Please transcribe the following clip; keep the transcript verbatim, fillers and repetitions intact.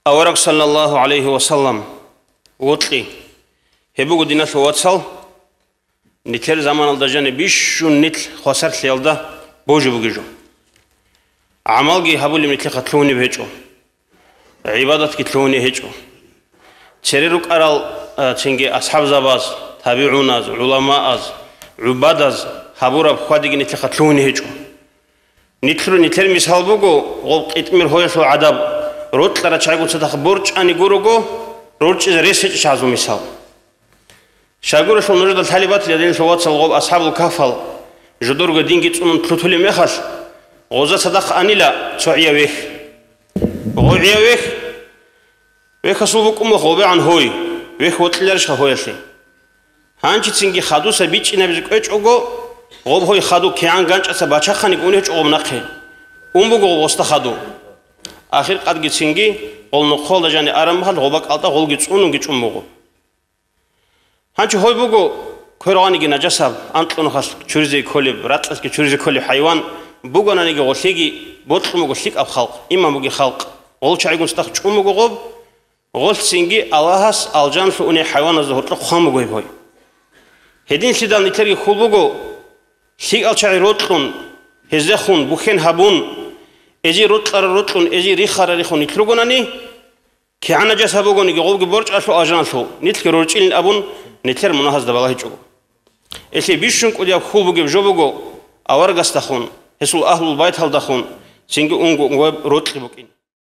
Авараг саллаллагьу гӀалайгьи ва саллам вокьи. Гьеб буго, диналъул вацал, нилъер заманалда жаниб бищун нилъ хвасарлъиялда божи бугеб жо. ГӀамалги гьабулеб нилъехъа лъугьунеб гьечӀо, гӀибадатги лъугьунеб гьечӀо. Цере рукӀарал, а, цинги асхӀабзабаз, табигӀуназ, гӀуламааз, гӀубадаз гьабураб хьвадиги нилъехъа лъугьунеб гьечӀо. Нилъер, нилъер мисал буго, гъоб къитӀмир гьоялъул гӀадаб, рокьарал чагӀигун цадахъ борчӀани гурого, рорчӀизе рес гьечӀищ гьазул мисал. Щайгурелъул нужеда лъалеб батила, диналъул вацал, гъоб АсхӀабул Кагьфал жодорго динги цӀунун лъутулеб мехалъ, гъоза цадахъ анила цо гӀияв вехь. Гъо гӀияв вехь, вехьасул букӀун буго гъобегӀан гьой, вехь вокьиларищха гьоялъе? Гьанчицинги хадуса бичӀчӀинабизе кӀвечӀого, гъоб гьой хаду кигӀан ганчӀаца бачахъаниги ун гьечӀо гъоб нахъе. Ун буго гъоб гъоста хаду. Ахиркъадгицинги гъол нохъолда жани араб мехалъ гъоба кӀалтӀа гъолги цӀунунги чӀун буго. Гьанчо гьой буго квер гъаниги нажасаб, анкьнухалъ чуризе кколеб, ракьалъги чуризе кколеб хӀайван, бугонаниги гъолъиги бокьун буго лъикӀаб халкъ, иман бугеб халкъ. Гъол чагӀигун цадахъ чӀун буго гъоб, гъолъцинги Аллагьас алжаналъув уней хӀайваназда гьоркьоб хъван буго гьеб гьой. Гьединлъидал нилъерги хьул буго, лъикӀал чагӀи рокьун, гьездехун бухьен гьабун, эзие рокьарал рокьун, эзие рихарал рихун нилъ ругонани, кигӀан нажас гьабугониги гъобги борчӀалъул алжаналъув, нилъги рорчӀилин абун, нилъер мунагьазда балагьичӀого. Гьелъие бищун кӀудияб хьул бугеб жо буго аварагасдахун, гьесул агьлул байталдахун, цинги унго-унгояб рокьи букӀин.